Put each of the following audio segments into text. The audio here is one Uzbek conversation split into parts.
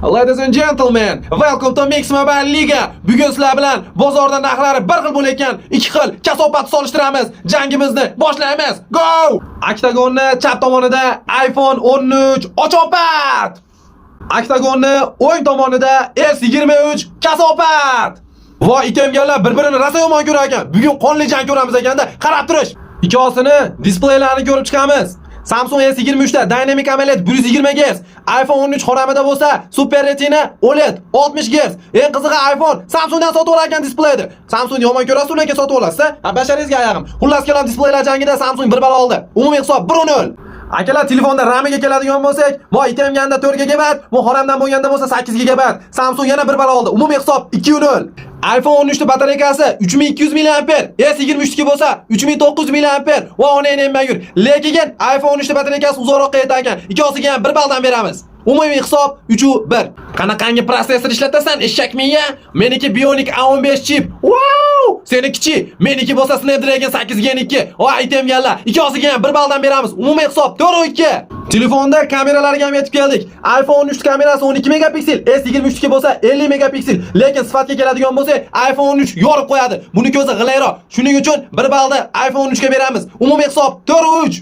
Ladies and gentlemen, welcome to Mix Mobile Liga. Bugun sizlar bilan bozorda narxlari bir xil bo'layotgan ikki xil kasofat solishtiramiz. Jangimizni boshlaymiz. Go! Oktagonni chap tomonida iPhone 13 ochopat. Oktagonni o'ng tomonida S23 kasofat. Voy, itemganlar bir-birini rosa yomon ko'rar ekan. Bugun qonli jang ko'ramiz ekanda, qarab turish. Ikkosini displeylarini ko'rib chiqamiz. Samsung S23 da Dynamic AMOLED 120 Hz, iPhone 13 xoramida bo'lsa Super Retina OLED 60 Hz. Eng qizig'i, iPhone Samsungdan sotib olarkan displeyni. Samsung yomon ko'rasiz, lekin sotib olasiz, ha? Basharingizga oyog'im. Xullas kalom, displeylar jangida Samsung 1 ball oldi. Umumiy hisob 1-0. Akalar, telefonda RAMiga keladigan bo'lsak, mo itemganda 4 GB, mo xoramdan bo'lganda bo'lsa 8 GB. Samsung yana 1 ball oldi. Umumiy hisob 2-0. iPhone 13 ni batareykasi 3200 mAh, S23 niki bo'lsa 3900 mAh. Va uni ham. Lekin iPhone 13 ni batareykasi uzoqroqqa yetar ekan. Ikkosiga ham 1 balldan beramiz. Umumiy hisob 3-1. Qanaqangi protsessor ishlatasan, eshak miya? Meniki Bionic A15 chip. Wow! Senikichi? Meniki bo'lsa Snapdragon 8 Gen 2. Voy, itemganlar. Ikkosiga ham 1 balldan beramiz. Umumiy hisob 4-2. Telefonda kameralarga ham yetib keldik. iPhone 13 kamerasi 12 megapiksel, S23 niki bo'lsa 50 megapiksel. Lekin sifatga keladigan bo'lsak, iPhone 13 yorib qo'yadi. Buni ko'zi g'ilayroq. Shuning uchun 1 ballni iPhone 13 ga beramiz. Umumiy hisob 4-3.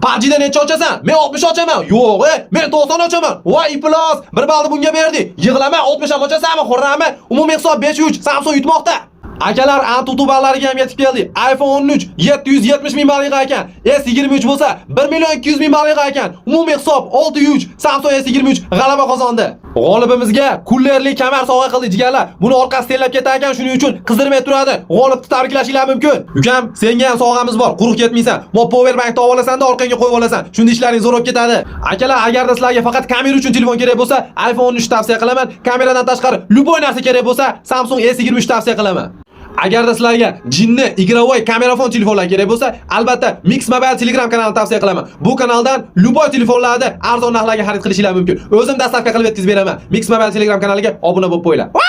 PUBG'da necha ochasan? Men 60 ochaman. Yo'q, men 90 ochaman. Voy, iflos, 1 ballni bunga berdik. Yig'lama, 60 ham ochasanmi, xurrami? Umumiy hisob 5-3. Samsung yutmoqda. Akalar, Antutu ballariga ham yetib keldik. iPhone 13 770 ming ball yig'ar ekan. S23 bo'lsa 1 million 200 ming ball yig'ar ekan. Umumiy hisob 6-3. Samsung S23 g'alaba qozondi. G'olibimizga kullerli kamar sovg'a qildik, jigarlar. Buni orqasi terlab ketar ekan, shuning uchun qizdirmay turadi. G'olibni tabriklashinglar mumkin. Ukam, senga ham sovg'amiz bor. Quruq ketmaysan. Mo power bank topib olasan-da, orqangga qo'yib olasan. Shunda ishlaring zo'r bo'lib ketadi. Akalar, agarda sizlarga faqat kamera uchun telefon kerak bo'lsa, iPhone 13 tavsiya qilaman. Kameradan tashqari любой narsa kerak bo'lsa, Samsung S23 tavsiya qilaman. Agarda sizlarga jinni игровой kamerafon telefonlar kerak bo'lsa, albatta Mix Mobile Telegram kanalini tavsiya qilaman. Bu kanaldan любой telefonlarni arzon narxlarga xarid qilishinglar mumkin. O'zim доставка qilib yetkazib beraman. Mix Mobile Telegram kanaliga obuna bo'lib qo'yinglar.